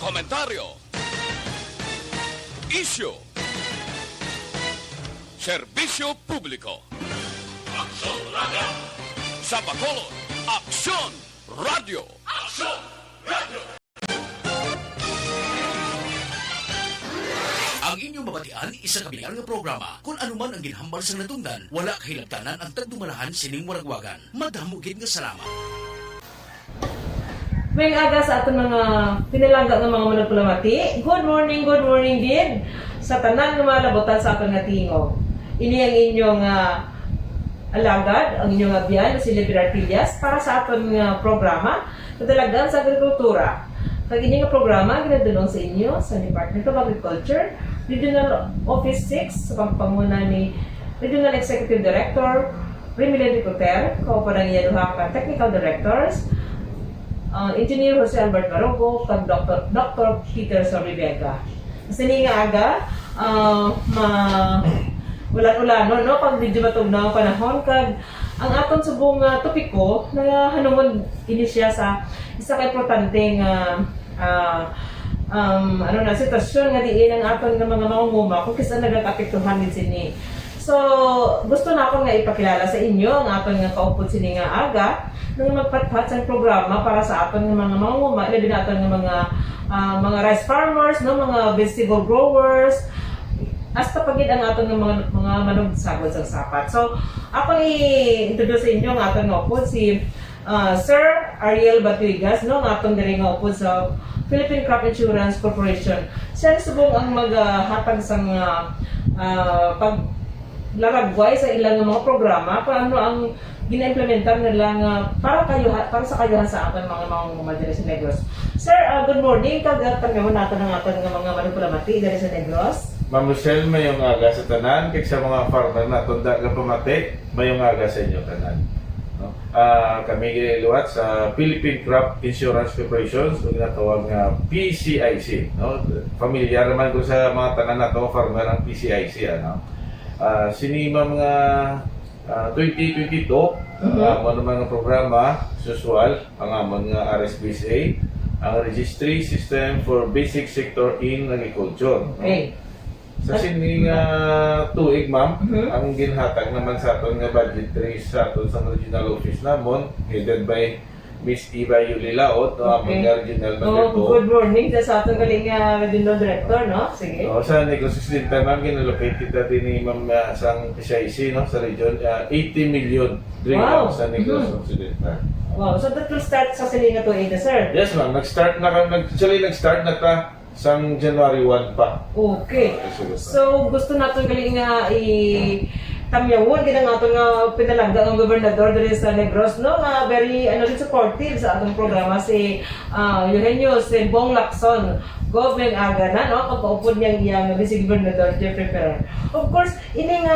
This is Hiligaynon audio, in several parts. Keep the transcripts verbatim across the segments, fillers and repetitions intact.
Komentaryo. Isyu. Serbisyo publiko. Aksyon Radio. Sa Bacolod, Aksyon Radio. Aksyon Radio. Ang inyong mabatian, isa ka bilyar nga programa. Kung ano man ang ginhambal sang natungdan, wala kahilabtanan ang tagdumalahan sining waragwagan. Madamo gid nga salamat. May aga sa aton mga pinalangga nga mga managpalamati. Good morning, good morning gid sa tanan nga mga labutan sa aton nga tingog. Ini ang inyong, ah, alagad, ang inyong abyan, si Levi Artillas, para sa aton nga programa, Kadalagan sa Agrikultura. Kag ini nga programa ginadulong sa inyo sa Department of Agriculture, Regional Office six, sa pagpanguna ni Regional Executive Director Remilin Ricoter, kauban ang iya duha ka technical directors, ah, Engineer Jose Albert Marugo, kag Doctor, Doctor Peter Sorribega. Sini nga aga, ah, ma-, ulan-ulanon, no? Pag medyo matugnaw ang panahon, kag ang aton subong nga topiko, nahanungod ini siya sa isa ka importante nga, ah, um, ano na, sitwasyon nga diin ang aton nga mga mangunguma kung kis-a nagakaapektuhan gid sini. So, gusto nakon nga ipakilala sa inyo ang aton nga kaupod sini nga aga, nga magpatpat sang programa para sa aton nga mga mangunguma, ilabi na aton nga mga, ah, mga rice farmers, no, mga vegetable growers, hasta pa gid ang aton nga mga, mga manugsagol sang sapat. So, akon i-introduce sa inyo ang aton nga upod, si, ah, Sir Ariel Batuigas, no, ang aton diri nga upod sa Philippine Crop Insurance Corporation. Siya subong ang maghatag sang, ah, ah, paglaragway sa ilang mga programa, kung ano ang gina-implementar nila nga para kayo, para sa kayuhan sa aton mga mangunguma diri sa Negros. Sir, ah, good morning, kag, ah, tan-awon naton ang aton nga mga manugpalamati diri sa Negros. Ma'am Rochelle, mayong aga sa tanan, kag sa mga farmer naton, daghang pamati, mayong aga sa inyo tanan. No? Ah, kami liwat sa Philippine Crop Insurance Corporation, o ginatawag nga P C I C, no? Familiar naman ko sa mga tanan nato farmer ang P C I C, ano? Ah, sini, ma'am, nga, ah, twenty twenty-two, Mhm. ah, amo naman nga programa, as usual, ang amon nga R S B S A, ang Registry System for Basic Sector in Agriculture, no? Okay. Sa At sining, ah, tuig, ma'am, Mhm. ang ginhatag naman sa aton nga budgetary sa aton sa regional office namon, headed by Miss Eva Yuli Laot, no, amon Okay. nga regional Oh, manager po. Good morning sa, sa aton gali nga regional director, no? Sige. Oh, sa Negros Occidental, ma'am, ginalocate kita din ni ma'am, ah, sang P C I C, no, sa region, ah, eighty million diri Wow. lang sa Negros Mhm. Occidental. Wow, so that will start sa siling nga tuig na, sir? Yes, ma'am. Nag-start na ka, nag-, actually, nag-start na ta sang January one pa. Okay. Ah, sige, sir. So, gusto naton gali nga i-, tamyawon gid ang aton nga pinalangga nga gobernador diri sa Negros, no? Nga very, ano, rin supportive sa atong programa, si, ah, Eugenio, si Bong Lacson, Gov. Ngayong aga na, no? Pagkaupod niya, iya nga Vice Gobernador Jeffrey Ferrer. Of course, ini nga,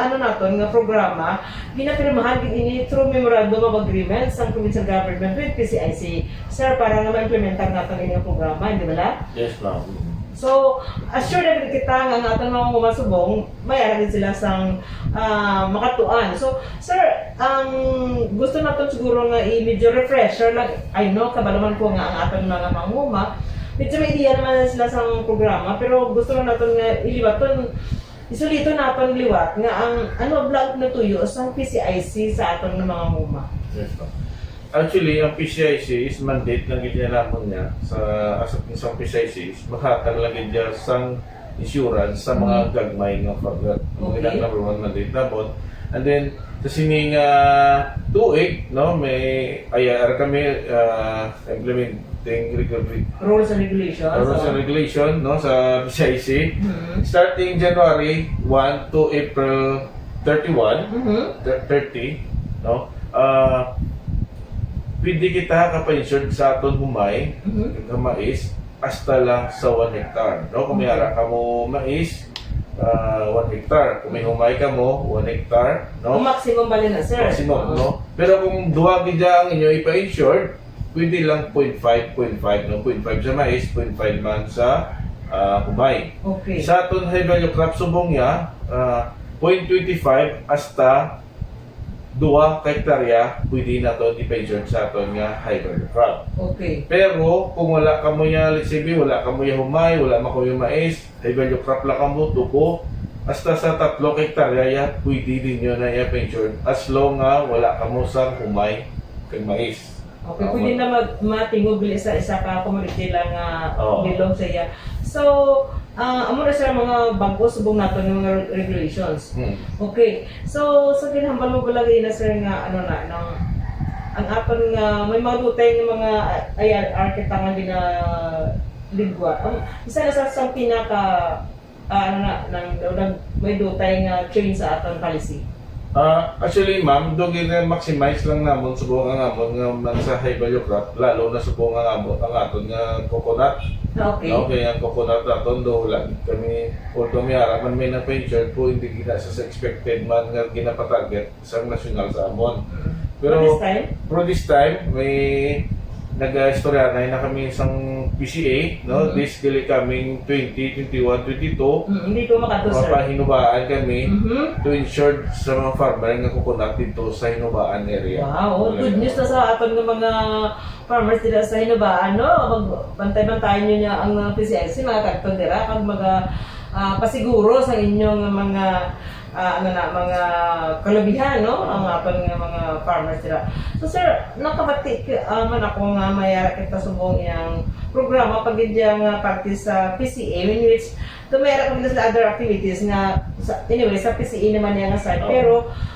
ano naton, nga programa, ginapirmahan gid ini through Memorandum of Agreement sa Provincial Government with P C I C. Sir, para nga ma-implementar naton ini nga programa, di ba la? Yes, ma'am. So, assured na gid kita nga ang aton mga mangunguma subong, may ara gid sila sang, ah, makatuan. So, sir, ang gusto naton siguro nga i-, medyo refresher lang, I know, kabalo man ko nga ang aton mga mangunguma, medyo may idea naman sila sang programa, pero gusto lang naton nga iliwaton, isuliton naton liwat nga ang ano bala ang natuyo sang P C I C sa aton nga mga mangunguma. Yes, ma'am. Actually, ang P C I C is mandate lang gid niya namon niya sa, as a, sa P C I C is maghatag lang gid niya sang insurance sa mga Mhm. gagmay nga farmer. Ang Okay. ginang number one mandate namon. And then, sa sining, ah, tuig, no, may I R kami, ah, implementing regulatory Rules and regulations, rules and oh. regulation, no, sa P C I C. Mhm. Starting January one to April thirty-one, Mhm. thir-, thirty, no? Ah, pwede kita kapa-insured sa aton humay, Mhm. kag mais, hasta lang sa one hectare, no? Kung may Okay. ara kamo mais, ah, one hectare. Kung may humay kamo, one hectare, no? Ang maximum bali na, sir? Maximum, Oo. no? Pero kung duha gid ang inyo ipa-insured, pwede lang point five, point five, no? Point five sa mais, point five man sa, ah, humay. Okay. Sa aton high value crop subong niya, ah, point twenty-five hasta duha ka hektarya, pwede naton ipa-insure sa aton nga high value crop. Okay. Pero kung wala kamo ya, let's say, wala kamo ya humay, wala man kamo ya mais, high value crop lang kamo, tubo, hasta sa tatlo ka hektarya ya, pwede ninyo na ya pa-insure as long nga wala kamo sang humay kag mais. Okay, pwede na mag-, matingog gali sa isa ka commodity lang nga Oo. bilog sa iya. So, ah, amo na sila mga bag-o subong naton nga mga regulations. Hmm. Okay. So, sa ginhambal mo pala gina, sir, nga ano na, nang, ang aton nga, may mga dutay nga mga I R R kita nga ginaligwa. Ang isa na sa, sa pinaka, ah, ano na, nang, nang may dutay nga change sa aton policy. Ah, actually, ma'am, do gina-maximize lang namon subong ang amon nga man sa high value crop, lalo na subong ang amon, ang aton nga coconut. Okay. Okay, ang coconut naton do wala kami, although may ara man may napa-insure po, hindi gina sa expected man nga ginapatarget sa nasyonal sa amon. Mm. Pero For this time? For this time, may nag-istorya na, na kami sang P C A, no? Mm. This gali coming twenty twenty-one, twenty-two. Mm, hindi po makadto, sir. Mapahinubaan kami Mhm. to insure sa mga farmer nga coconut dito sa Hinubaan area. Wow, Wala good na. news na sa aton nga mga farmers dito sa Hinubaan, no? Magbantay-bantayan nyo niya ang mga P C I C, mga kadto dira, kag mga, ah, pasiguro sa inyong mga, ah, ano na, mga kalubihan, no? Ang aton nga mga farmers dira. So, sir, nakabati ki-, ah, man ako nga may ara kita subong iyang programa pag hindi nga parte sa P C A, in which tumera kami sila other activities nga, sa, anyway, sa P C A naman niya nga side. Oo. Pero,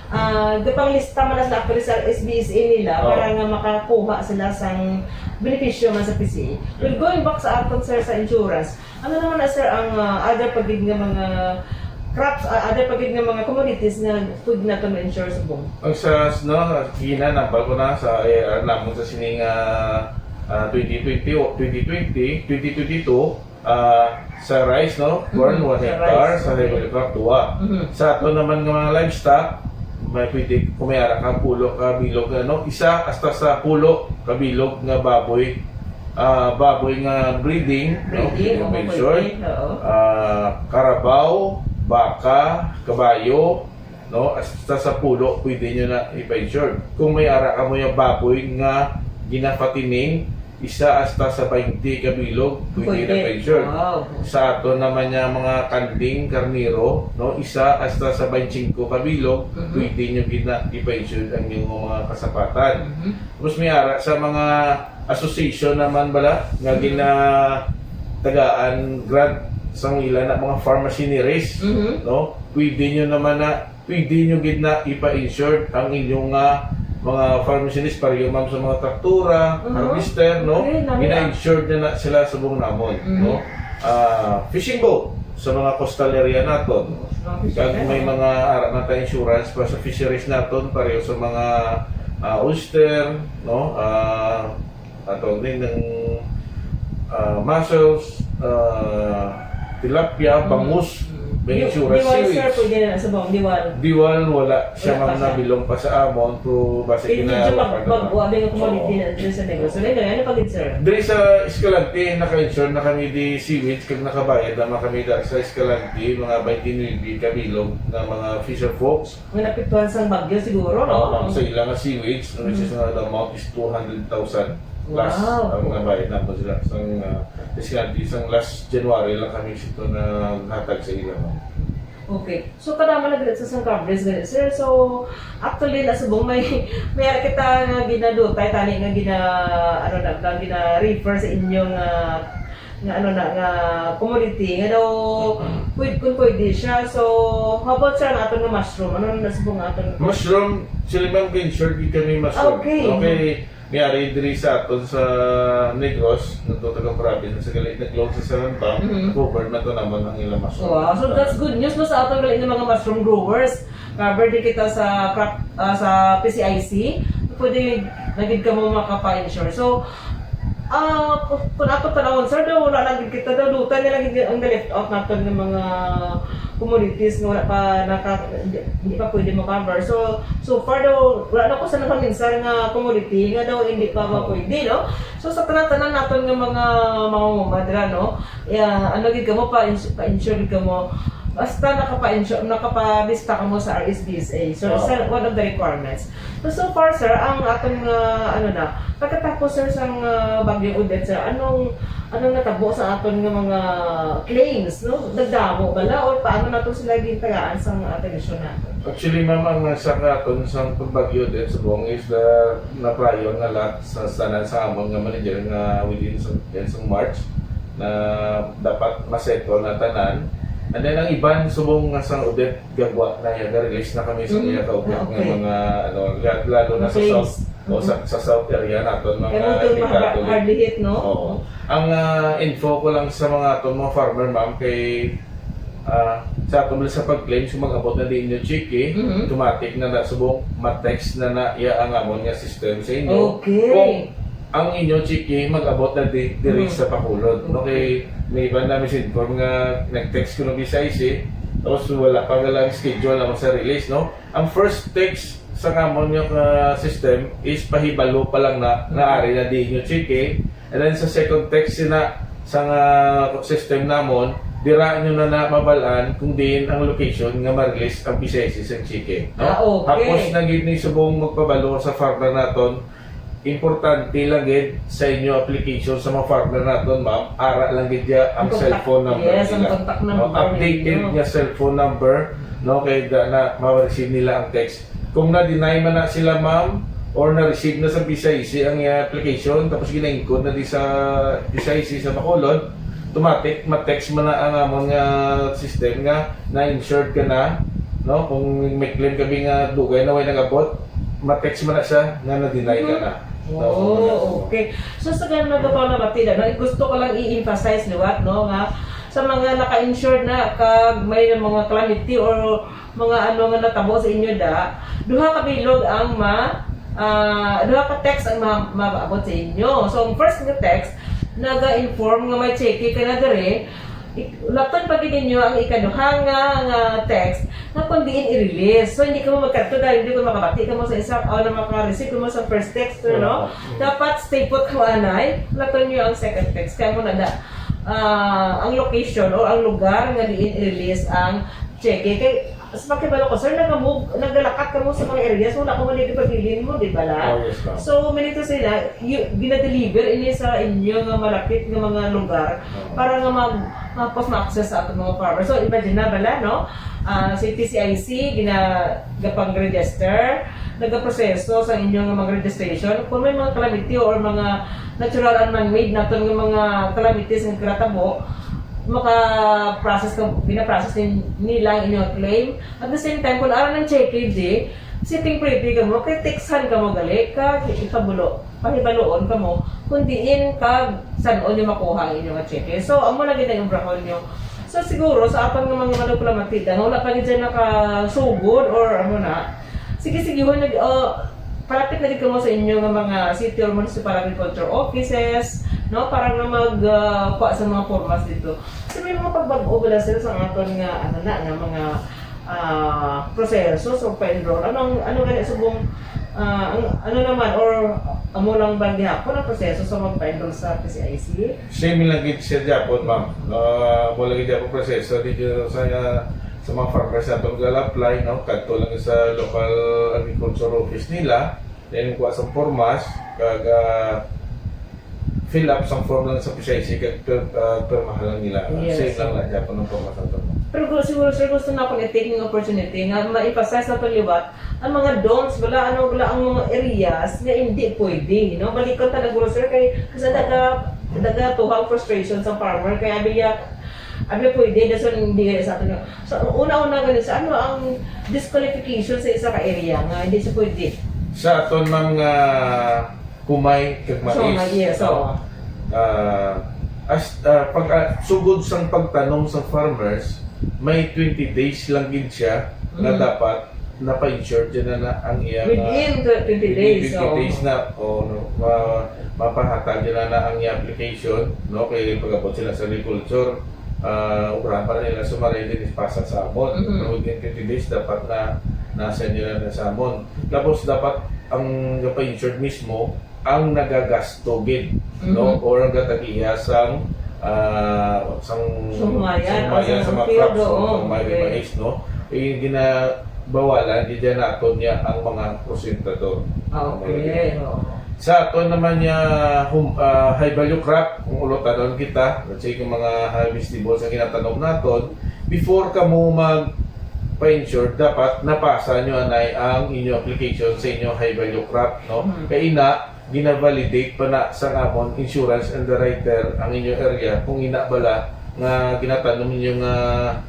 ah, gapanglista man na sila actually sa S B S A nila Oo. para nga makakuha sila sang benepisyo man sa P C A. Well, Mm. going back sa aton, sir, sa insurance, ano naman na, sir, ang, ah, other pa gid nga mga crops, ah, other pa gid nga mga commodities nga pwede nato ma-insure subong? Ang sa, no, ginanambal ko na sa I R namon sa sining, ah, ah, twenty twenty o twenty twenty, twenty twenty-two, ah, sa rice, no? Corn, Mhm. one Sa hectare, rice. sa Okay. high value crop, duwa. Mhm. Sa ato naman nga mga livestock, may pwede, kung may ara ka pulo ka bilog, ano, isa hasta sa pulo ka bilog nga baboy, ah, baboy nga breeding, no? Breeding, Pwede oo, ma-insure. pwede, oo. Ah, karabaw, baka, kabayo, no? Hasta sa pulo, pwede nyo na ipa-insure. Kung may ara ka mo yung baboy nga ginapatining, isa hasta sa twenty ka bilog, pwede Pwede. na pa-insure. Wow. Sa ato naman nga mga kanding, karnero, no? Isa hasta sa twenty-five ka bilog, Mhm. pwede nyo gina-, ipa-insure ang inyong mga kasapatan. Mhm. Tapos may ara sa mga association naman bala nga Mhm. ginatagaan grant sang ila na mga farm machineries, Mhm. no? Pwede nyo naman na, pwede nyo gid na ipa-insured ang inyong, ah, mga farm machineries, pareho, ma'am, sa mga traktura, Mhm. harvester, no? Okay, nami, ah. Gina-insured na, na sila subong namon, Mhm. no? Ah, fishing boat sa mga coastal area naton. Mga Kag fishermen, may oo. mga ara man ta insurance pa sa fisheries naton, pareho sa mga, ah, oyster, no? Ah, ato din ng, ah, mussels, ah, tilapia, Mm. bangus, Mm. may Di-, insurance, diwal, sir, seaweeds. Pwede na sa bawang diwal. Diwal, wala siya, Wala pa ma'am, siya. nabilong pa sa amon, pero basi Eh, medyo kinahanglan mag-, pa naman. mag-, abi nga commodity Oo. na dito sa Negros. So, ngayon, ano pa gid, sir? Diri sa Escalante, naka-insure na kami di seaweeds, kag nakabayad naman kami da-, sa Escalante, mga twenty-nine ka bilog nga mga fisher folks. Nga napiktuhan sang bagyo siguro, no? Oo, ma'am, sa ila nga seaweeds, which is, Mm. uh, the amount is two hundred thousand plus Wow. ang nabayad na po sila. Sang, uh, discount, isang last January lang kami sito na hatag sa ila, ma'am. Okay. So, kadama na gid sa sang coverage gani, sir. So, actually, na subong may, may ara kita nga ginadutay, tani nga gina-, ano na, nga gina-refer sa inyong, ah, nga ano na, nga commodity, nga daw, pwede, kung pwede siya. So, how about, sir, ang aton nga mushroom? Ano na subong nga aton? Mushroom, sila, ma'am, insured gid kami mushroom. Okay. Okay, may ari diri sa aton sa Negros, nagto taga province, sa galit nag-loan sa Seven Bank, Mhm. covered na to naman ang ilang mushroom. Wow, so that's good news, no, sa aton galit ng mga mushroom growers. Covered din kita sa crop, ah, sa P C I C. Pwede na gid kamo makapa-insure. So, ah, kung, kung ato tanawon, sir, daw wala lang gid kita, daw dutay na lang gid ang left out naton ng mga commodities nga wala pa naka-, hindi, hindi pa pwede mo-cover. So, so far daw, wala na ko sa nakaminsar nga commodity nga daw hindi pa Oo. mapwede, no? So, sa tanan-tanan naton nga mga, mga umadra, no? Yeah, ano gid kamo, pa-ins-, pa-insure gid kamo. Basta nakapa-insure, nakaparehista kamo sa R S P S A. So, Oo. Isa one of the requirements. So, so far, sir, ang aton nga, ano na, pagkatapos, sir, sang, ah, Bagyo Odette, sir, anong, anong natabo sa aton nga mga claims, no? Nagdamo bala, or paano nato sila gintagaan sang atensyon naton? Actually, ma'am, ang sa aton sang pagbagyo din subong is the na prior na lot sa tanan sa amon nga manager nga within sa, sa March na dapat masettle na tanan. And then ang iban subong nga sang Odette gagwa na ya, ga-release na kami sa Mm. iya kaugat Ah, nga okay. mga, ano, la-, lalo na sa Claims. South, o sa, Mm. sa South area naton, mga Kaya mo itong delikado mahaba-, din. Hardly hit, no? Oo. Ang, ah, info ko lang sa mga aton mga farmer, ma'am, kay, ah, sa aton sa pag-claim, kung mag-abot na di inyo cheque, Mhm. automatic na na subong ma-text na na iya ang amon nga system sa inyo. Okay. Kung ang inyo cheque mag-abot na di, diri Mhm. sa Bacolod, no? Okay. Kay may iban na misinform nga nag-text ko ng B C I C, tapos wala pa nga lang schedule naman sa release, no? Ang first text sa amon nga, ah, system is pahibalo pa lang na, na ari na di inyo cheque. And then sa second text sina sa nga system namon, dira nyo na, na mabal-an kung diin ang location nga ma-release ang B C I C sa cheque, no? Ah, okay. Hapos na gid ni subong magpabalo sa farmer naton, importante lang gid sa inyo application sa mga farmer naton, ma'am, ara lang gid ya ang Ang contact, cellphone number yes, ang nila. Contact number. No, updated ninyo. Nga cellphone number, no, kay da na ma-receive nila ang text. Kung na-deny man na sila, ma'am, or na-receive na sa B C I C ang, ah, application, tapos gina-encode na di sa B C I C sa Bacolod, automatic, ma-text man na ang amon nga system nga na-insured ka na, no? Kung may claim kami nga dugay na way nag-abot, ma-text man na siya nga na-deny ka na. Mhm. No? Oh, okay. So, sa ganun, nagkataon na, Batida, no? Gusto ko lang i-emphasize liwat, no, nga sa mga naka-insured na, kag may mga calamity or mga ano nga natabo sa inyo da, duha ka bilog ang ma-, ah, duha ka text ang ma-, maabot sa inyo. So, ang first nga text, naga-inform nga may cheque ka na diri, ik-, laptan pa gid ninyo ang ikaduha nga, nga text nga kung diin i-release. So, hindi kamo magkadto dahil hindi ko makabati kamo sa isa, o na maka-receive kamo sa first text, no? Oo. Dapat stay put kamo anay, laptan niyo ang second text. Kaya mo na da, ah, ang location o ang lugar nga diin i-release ang cheque. Kay, sa pagkabalo ko, sir, nagamu-, nagalakat kamo sa mga areas, wala kamo nagpabilin mo, di ba la? Oh, yes, ma'am. So, minito sila, yu-, ginadeliver ini sa inyo nga malapit nga mga lugar Oo. para nga mag-, mapos ma-access sa atong mga farmers. So, imagine na bala, no? Ah, si P C I C, gina-, gapang-register, nagaproseso sa inyo nga mga registration. Kung may mga calamity or mga natural and man-made naton nga mga calamities nga kinatabo, maka-process ka, gina-process nin-, nila ang inyong claim. At the same time, kung ara ng cheque, di, sitting pretty ka mo, kay textan ka mo gali, ka ikabulo, pahibaluon ka mo, kung diin ka, san-o nyo makuha ang inyong cheque. So, amo lagi na yung brahon nyo. So, siguro, sa aton nga mga manugkulamatita, nga wala pa gid siya nakasugod or ano na, sige, sige, nag, uh, palapit na gid kamo sa inyo nga mga city or municipal agriculture offices, no, para nga mag, ah, kuha sa mga formas dito. So, may mga pagbag-o bala, sir, sa aton nga, ano na, nga mga, ah, proseso sa pa-enroll? Anong, ano gani subong, ah, ang, ano naman, or amo lang ba gihapon ang proseso sa magpa-enroll sa P C I C? Same lang gid siya gyapon, ma'am. Ah, amo lang gid gyapon proseso dito sa, sa mga farmers naton nga apply, no? Kadto lang sa local agriculture office nila, then kuha sa formas, kag, ah, fill up sa form lang sa P C I C, kag pir-, ah, pirmahan lang nila. Yes. Same lang na gyapon ang formas naton. Pero gu-, siguro, sir, gusto na akong i-take ng opportunity nga ma-emphasize naton liwat ang mga don'ts, bala, ano, bala ang mga areas nga hindi pwede, no? Balikan ta na, guro, sir, kay kasi daga, daga tuha ang frustration sa farmer, kay abi niya, abi pwede, dason hindi sa aton. So, una-una gani, sa ano ang disqualification sa isa ka area nga hindi siya pwede? Sa aton mga kumay kag mais, So, yes, no? Oo. Ah, as, ah, pag, ah, sugod sang pagtanom sang farmers, may twenty days lang gid siya nga Mm. dapat napa-insured dyan na, na ang iya nga Within tw-, twenty within days, twenty oo. days na, o, no, ma-, mapahatag dyan na, na ang iya application, no? Kay pag-abot sila sa agriculture, ah, ubrahan pa nila sumaray din ipasa sa amon. Mhm. Pero within twenty days, dapat na nasa nila na sa amon. Tapos, dapat ang napa-insured mismo ang nagagasto gid, no? Mhm. Or ang gatagiya sang, ah, sang Sungmayan, sungmayan o sa sang mga field, crops, oo, o sang mga okay. Mais, no? Eh, ginabawalan gid naton niya ang mga prosentador. Okay, oo. Sa aton naman niya hum, ah, high value crop, kung ulotanon kita, let's say kung mga high vegetables ang ginatanom naton, before kamo mag pa-insure, dapat napasa nyo anay ang inyo application sa inyo high value crop, no? Hmm. Kay ina, gina-validate pa na sa amon insurance underwriter ang inyo area kung ina bala nga ginatanom ninyo nga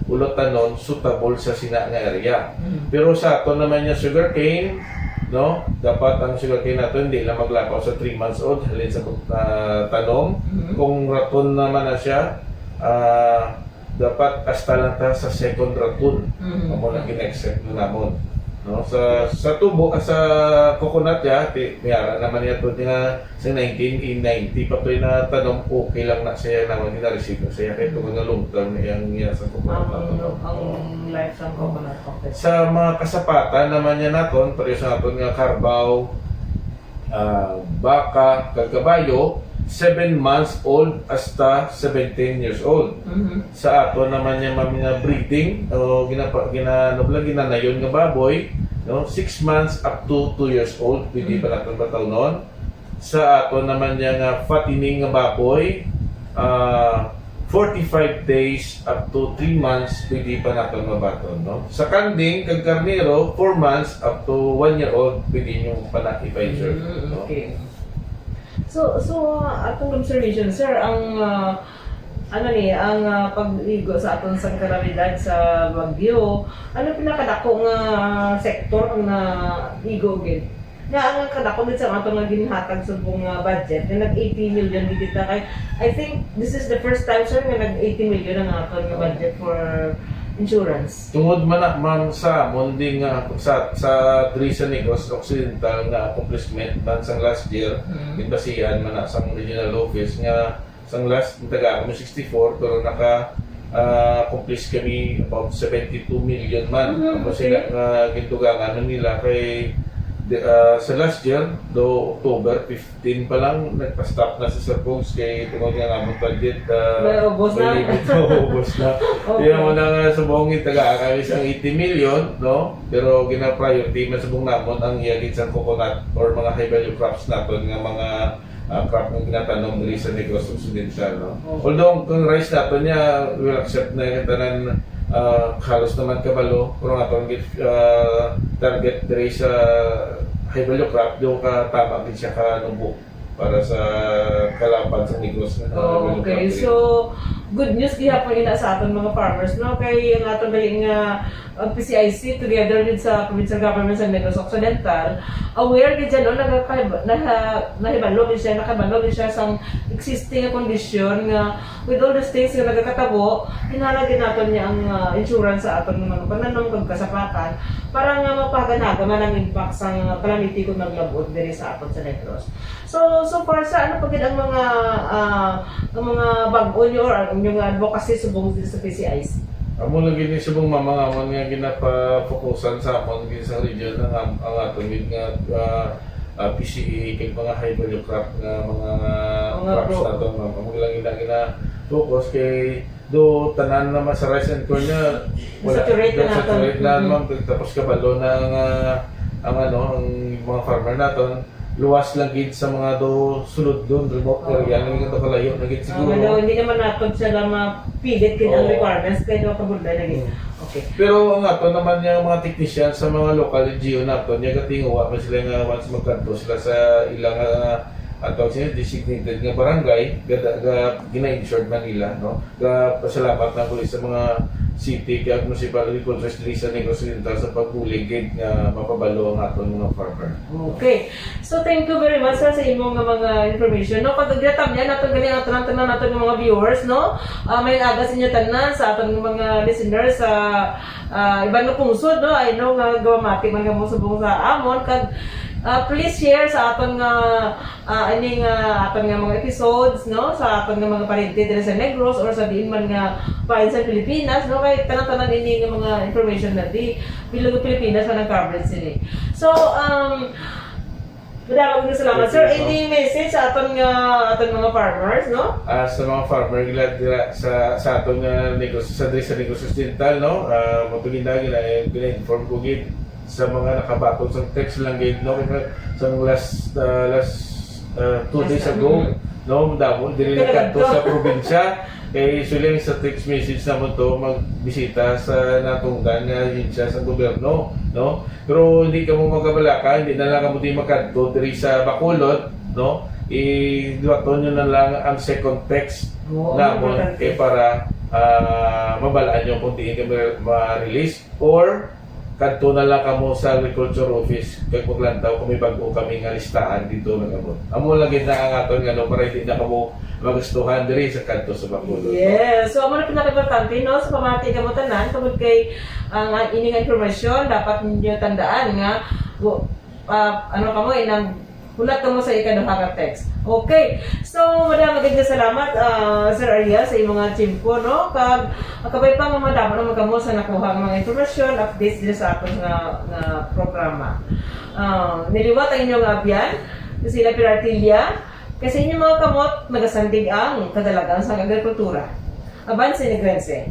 ulotanon suitable sa sina nga area. Hmm. Pero sa aton naman nga sugarcane, no, dapat ang sugarcane nato hindi lang maglapaw sa three months old halin sa pag- ah, tanom. Mhm. Kung raton naman na siya, ah, dapat hasta lang ta sa second raton. Mhm. Amo na gina-accept na namon. No, sa sa tubo, ah, sa coconut ya, ti, may ara naman niya to nga sa nineteen ninety pa to na tanom, okay lang na siya naman gina-receive na siya kay tungod na long term na yang niya sa coconut Ang, naton. ang life sa coconut, okay. Sa mga kasapatan naman niya naton, pareho sa naton nga carabao, ah, baka, kag kabayo, seven months old hasta seventeen years old. Mhm. Sa aton naman niya mga breeding, o ginapa, gina, ano pala, ginanayon nga baboy, no? Six months up to two years old, pwede pa naton patawnon. Sa aton naman niya nga fattening nga baboy, ah, forty-five days up to three months, pwede pa naton mabaton, no? Sa kanding kag karnero, four months up to one year old, pwede nyo pa na i-insure, Mm, no? okay. So, so, uh, atong observation, sir, ang, uh, ano ni, ang, uh, pag-igo sa aton sang kalamidad sa bagyo, ano pinakadako nga sektor nga igo gid? Nga ang kadako gid sa aton nga ginhatag subong nga budget nga nag eighty million gid kita kay I think this is the first time, sir, nga nag eighty million ang aton nga budget for insurance. Tungod man na, ma'am, sa amon di nga sa, sa diri sa Negros Occidental nga accomplishment man sang last year, Mm. ginbasihan man na sang regional office nga sang last, nagtagaan kami sixty-four, pero naka, ah, accomplish kami about seventy-two million man. Mhm, Tapos okay. Sila nga gintugangan nila kay, di, ah, sa last year, do October fifteen pa lang, nagpa-stop na si Sir Pogs kay tungod nga amon budget, ah, May ubos na. may limit na, ubos na. Okay. Kaya mo na nga subong gintagaan kami sang eighty million, no? Pero gina-priority man subong namon ang iya gid sang coconut or mga high value crops naton nga mga, ah, crop nga ginatanom diri sa Negros Occidental, no? Okay. Although kung rice naton niya, we'll accept na yung tanan, ah, halos naman kabalo, pero ang aton gid, ah, target diri sa high value crop, do ka tama gid siya ka nubo para sa kalapan sa Negros nga high value crop Okay, diri. So, good news gihapon ina sa aton mga farmers, no? Kay ang aton gali nga, uh, P C I C together with sa provincial government sa Negros Occidental, aware gid siya, no? Nagaka-, naha-, nahibalo gid siya, nakabalo gid siya sang existing nga kondisyon nga with all these things nga nagakatabo, kinahanglan gid naton niya ang, uh, insurance sa aton nga mga pananom kag kasapatan para nga mapaganaga man ang impact sang calamity kung maglabot diri sa aton sa Negros. So, so far, sir, ano pa gid ang mga, ah, ang mga bag-o niyo or ang inyong advocacy subong dito sa P C I C? Amo lagi ni subong, ma'am, nga amon nga ginapafokusan sa amon gid sa region ang, ang aton gid nga, ah, ah, P C A kag mga high value crop nga mga Mga crops pro- nato, ma'am. Amo lang gina, gina-focus kay do tanan naman sa rice and corn nga wala, Saturate na nato. Saturate na, Mhm. ma'am. Tapos kabalo na nga ang ano, ang mga farmer naton luwas lang gid sa mga do sulod doon, remote Oo. area, nga gid kalayo na gid Ah, siguro. Although hindi naman nato sila mapilit gid ang Oo. requirements kay do kabudlay na gid. Hmm. Okay. Pero ang ato naman yung mga technician sa mga local N G O nato, niya gatinguha man sila nga once magkanto sila sa ilang, ah, ato siya designated nga barangay, gada, ga, gina-insured man nila, no? Ga, pasalamat na ko sa mga city kag municipal agricultures diri sa Negros Occidental sa pagbulig gid nga mapabalo ang aton mga farmer. Okay. So, thank you very much, sir, sa imo nga mga information. No, pag ginatamyan nato gani ang tanan-tanan nato nga mga viewers, no? Ah, may aga sa inyo tanan, sa aton nga mga listeners sa, ah, iban nga pungsod, no? I know nga gawamati man nga mo subong sa amon kag, ah, please share sa aton nga, ah, ini nga aton nga mga episodes, no? Sa aton nga mga pariente diri sa Negros or sa diin man nga pain sa Pilipinas, no? Kay tanan-tanan ini nga mga information na di bilog Pilipinas na nag-coverage sini. So, um, Madamo nga salamat, sir. Thank you, Any message sa aton nga aton mga farmers, no? Ah, sa mga farmer nila dira sa sa aton nga negosyo sa diri sa Negros Occidental, no? Ah, mo to gina gina gina-inform ko gid sa mga nakabaton sa text lang gid, no? Sa last ah, last ah, two days ago, no? Damo diri na kadto sa probinsya. Kay usually sa text message naman to magbisita sa natungdan nga ahensya sa gobyerno, no? Pero hindi kamo magabalaka, hindi na lang kamo di makadto diri sa Bacolod, no? Iduaton nyo na lang ang second text Oo, namon importante. Kay para ah, mabalaan nyo kung diin kami ma-release or kadto na lang kamo sa agriculture office kay paglantaw kami bag-o kami nga listahan dito nagabot. Amo lang gid na ang aton nga no, para hindi na kamo magastuhan diri sa kadto sa Bacolod. Yes. So, amo na pinaka-importante, no? Sa pamati kamo tanan, tungod kay ang ah, ining informasyon, dapat ninyo tandaan nga, wo- ah, ano kamo, inang hulat kamo sa ikaduha ka text. Okay. So, madamo gid nga salamat, ah, Sir Ariel, sa imong nga tiyempo, no? Kag kabay pa nga madamo naman kamo sa nakuha nga mga informasyon, updates diri sa aton nga, nga programa. Ah, niliwat ang inyong abyan, si Lapir Artilia, kasi inyong mga kamot, nagasandig ang kadalagan sa agrikultura. Avance Negrense.